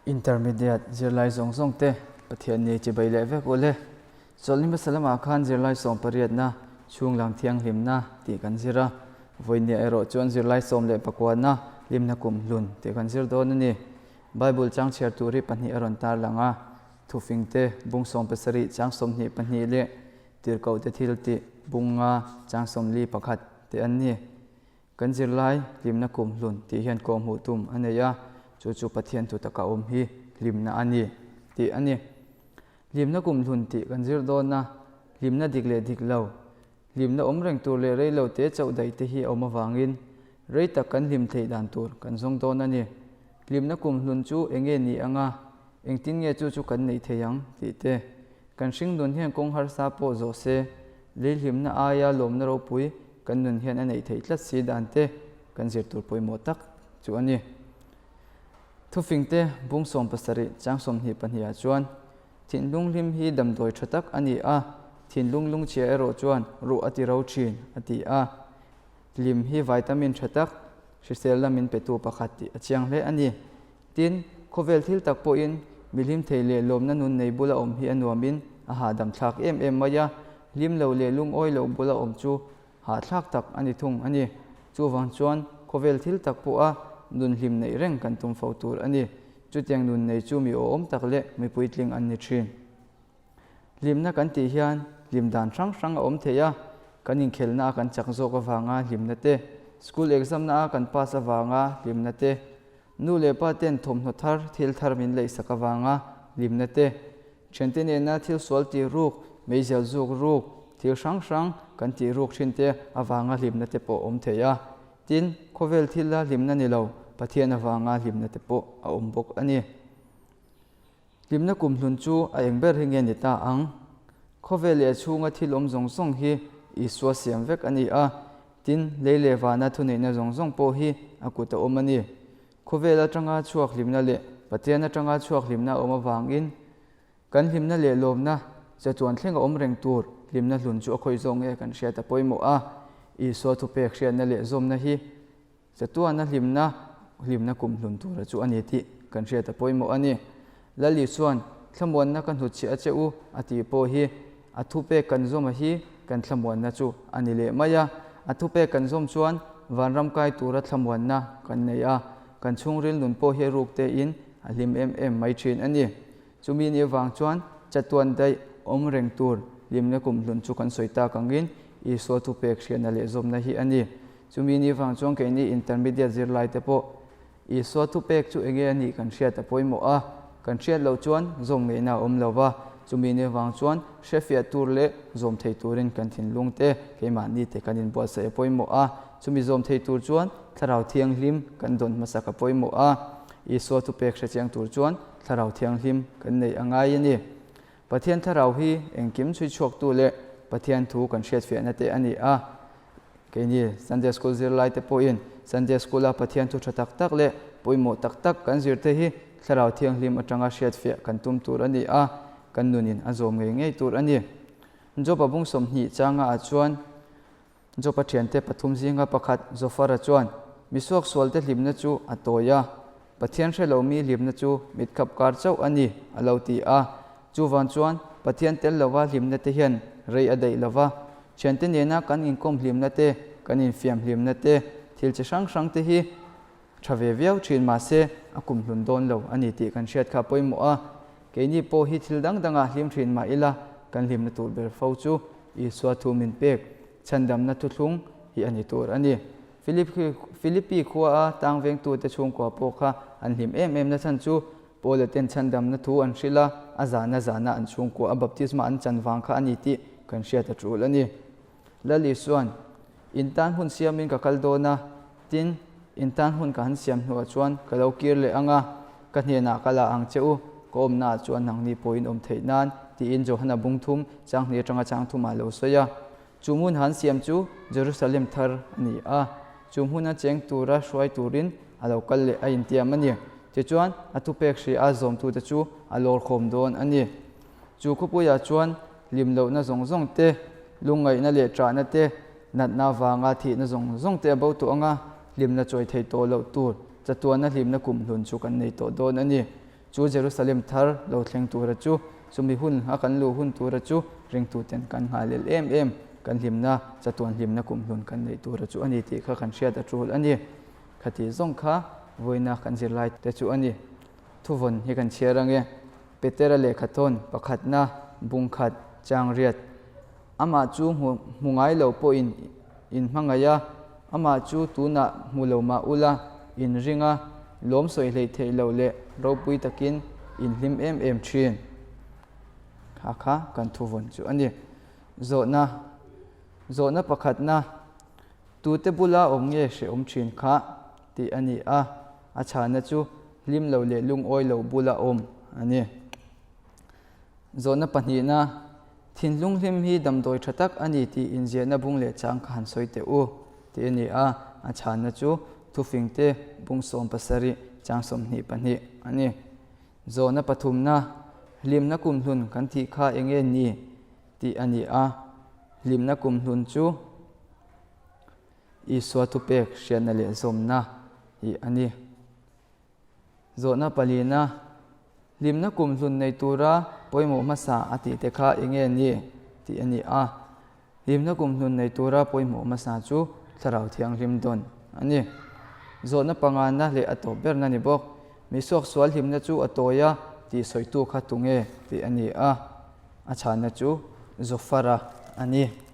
Intermediate zirlai zawng zawng te Pathian ni chibai leh vek ule. Chawlhni hmasa lamah khan zirlai sawmpariatna, chhunglam thianghlimna tih kan zir a, vawinia erawh chuan zirlai 19na, hlimna kumhlun tih kan zir dawn a ni. Bible chang chhiar tur hi pahnih a rawn tarlang a, thufingte bung 70 chang 22 leh tirhkohte thil tih bung nga chang 41 te an ni. Kan zirlai hlimna kumhlun tih hian kawhhmuh tum a nei a, chu chu Pathian thu taka awm hi hlimna a ni tih a ni. Hlimna kumhlun tih kan zir dawn a, hlimna dik leh dik lo, hlimna awm reng tur leh rei lo te chauh daih te hi a awm avangin rei tak kan hlim theih dan tur kan zawng dawn a ni. Hlimna kumhlun chu eng nge ni anga, engtin nge chu chu kan neih thei ang tih te. Kan hringnun hian kawng harsa pawh zawh se, lei hlimna aia lawmna ropui kan nun hian a neih theih tlat si dan te kan zir tur pawimawh tak chu a ni. Thufingte bung 70 chang 22 ah chuan, Thinlung hlim hi damdawi tha tak a ni a, thinlung lungchhia erawh chuan ruh a ti ro thin, a ti a. Hlim hi vitamin tha tak, hrisel lamin petu pakhat tih a chiang hle a ni. Tin, khawvel thil tak pawhin mi hlim thei leh lawmna nun nei bula awm hi a nuamin a hahdam thlak em em mai a, hlim lo leh lungawi lo bula awm chu hahthlak tak a ni thung a ni. Chuvang chuan khawvel thil tak pawha nun hlim neih reng kan tum fo tur a ni. Chutiang nun nei chu mi awhawm tak leh mi puitling an ni thin. Hlimna kan tih hian hlim dan hrang hrang a awm thei a, kan inkhelna a kan chak zawk avanga hlimna te, school exam na a kan pass avanga hlimna te, nu leh pa ten thawmhnaw thar thil thar min leihsak avanga hlimna te, thiante nena thil sual tih ruk, meizial zuk ruk, thil hrang hrang kan tih ruk thin te avanga hlimna te pawh a awm thei a. Tin, khawvel thila hlimna ni lo, Pathian avanga hlimna te pawh a awm bawk a ni. Hlimna kumhlun chu a eng ber hi nge ni ta ang? Khawvel leh a chhunga thil awm zawng zawng hi Isua siam vek a ni a, tin, lei leh vana thuneihna zawng zawng pawh hi a kut a awm a ni. Khawvel atanga chhuak hlimna leh Pathian atanga chhuak hlimna a awm avangin kan hlimna leh lawmna chatuan thleng a awm reng tur hlimna hlun chu a khawih zawk nge kan hriat a pawimawh a. Isua thupek hriatna leh zawmna hi Chatuana hlimna, hlimna kum hlun tura chu a ni tih kan hriat a pawimawh a ni. Lali chuan, Thlamuanna ka hnutchhiah a che u, a tih pawh hi a thupek kan zawm a hi kan thlamuanna chu a ni leh mai a. A thupek kan zawm chuan vanram kai tura thlamuanna kan nei a, kan chhungril nun pawh hi a ruk tein a hlim em em mai thin a ni. Chumi ni avang chuan chatuan daih awm reng tur hlimna kum hlun chu kan sawi tak angin Isua thupek hriatna leh zawmna hi a ni. Chumi ni vang chuan keini intermediate zirlai te pawh Isua thupek chu enge a nih kan hriat a pawimawh a, kan hriat loh chuan zawm ngeihna a awm lo va, chumi ni vang chuan hrefiah tur leh zawm thei turin kan thinlung te keimahni te kan inbuatsaih a pawimawh a, chumi zawm thei tur chuan Thlarau Thianghlim kan dawn hmasak a pawimawh a, Isua thupek hrechiang tur chuan Thlarau Thianghlim kan neih a ngai a ni. Pathian Thlarau hi engkim chhui chhuaktu leh Pathian thu kan hriatfiahna te a ni a. Keini Sunday School zirlai te pawhin Sunday School-a Pathian thu tha tak tak leh pawimawh tak tak kan zir te hi Thlarau Thianghlim atanga hriatfiah kan tum tur a ni a, kan nunin a zawm ngei ngei tur a ni. Job-a bung 20 changa ah chuan Job-a thiante pathum zinga pakhat Zofara chuan misuak sualte hlimna chu a tawi a, Pathian hre lomi hlimna chu mitkhap kar chauh a ni, a lo ti a. Chuvan chuan Pathian tel lova hlimna te hian rei a daih lova, thiante nena kan inkawm hlimna te, kan infiam hlimna te, thil chi hrang hrang te hi tha ve viau thin mahse a kum hlun dawn lo a ni tih kan hriat kha a pawimawh a. Keini pawh hi thil dang dangah hlim thin mah ila kan hlimna tur ber fo chu Isua thu min pek chhandamna thuthlung hi a ni tur a ni. Philippi khua a tang vengtute chhungkua pawh kha an hlim em em na chhan chu Paula ten chhandamna thu an hrilh a, a zana zana an chhungkua a baptisma an chan vang kha a ni tih kan hriat a tul a ni. Lal Isua'n, In tan hun siamin ka kal dawn a, tin, in tan hun ka han siam hnuah chuan ka lo kir leh ang a, ka hnenah ka la ang che u, ka awmnaah chuan nangni pawh in awm theih nan, tiin Johana bung thum changhnih atanga chang thumah a lo sawi a. Chu hmun han siam chu Jerusalem thar a ni a, chu hmuna cheng tura hruai turin a lo kal leh a intiam a ni. Tichuan, a thupek hria a zawmtute chu a lawr khawm dawn a ni. Chu khawpuiah chuan hlim lohna zawng zawng te, lungngaihna leh ṭahna te, natna avanga thihna zawng zawng te a bo tawh ang a, hlimna chawi thei tawh loh tur chatuana hlimna kumhlun chu kan nei tawh dawn a ni. Chu Jerusalem thar lo thleng tura chu, chumi hun a kan luh hun tura chu ringtuten kan nghalel em em, kan hlimna, chatuan hlimna kumhlun kan neih tura chu a ni tih kha kan hriat a tul a ni. Khati zawng kha vawiina kan zirlai te chu a ni. Thuvawn hi kan chhiar ange. Petera lehkhathawn pakhatna bungkhat chang riat. Amah chu hmu hmu ngai lo pawhin in hmangaih a, amah chu tunah hmu lo mah ula in ring a, lawm sawi hleih theih loh leh ropui takin in hlim em em thin. Kha kha kan thuvawn chu a ni. Zawhna Zawhna pakhatna, Tute bula awm nge hrehawm thin kha? tih a ni a, a chhana chu hlim lo leh lungawi lo bula awm a ni. Zawhna pahnihna, Thinlung hlim hi damdawi tha tak a ni tih inziahna bung leh chang kha han sawi teh u, tih a ni a, a chhanna chu thufingte bung 17 chang 22 a ni. Zawhna pathumna, Hlimna kumhlun kan tih kha eng nge ni? tih a ni a, hlimna kumhlun chu Isua thupek hriatna leh zawmna hi a ni. Zawhna palina, Hlimna kum hlun nei tura pawimawh hmasa a tih te kha eng nge ni? tih a ni a. Hlimna kum hlun nei tura pawimawh hmasa chu Thlarau Thianghlim dawn a ni. Zawhna pangana leh a tawp berna ni bawk. Mi suaksual hlimna chu a tawi a tih sawitu kha tu nge? tih a ni a. A chhanna chu Zofara a ni.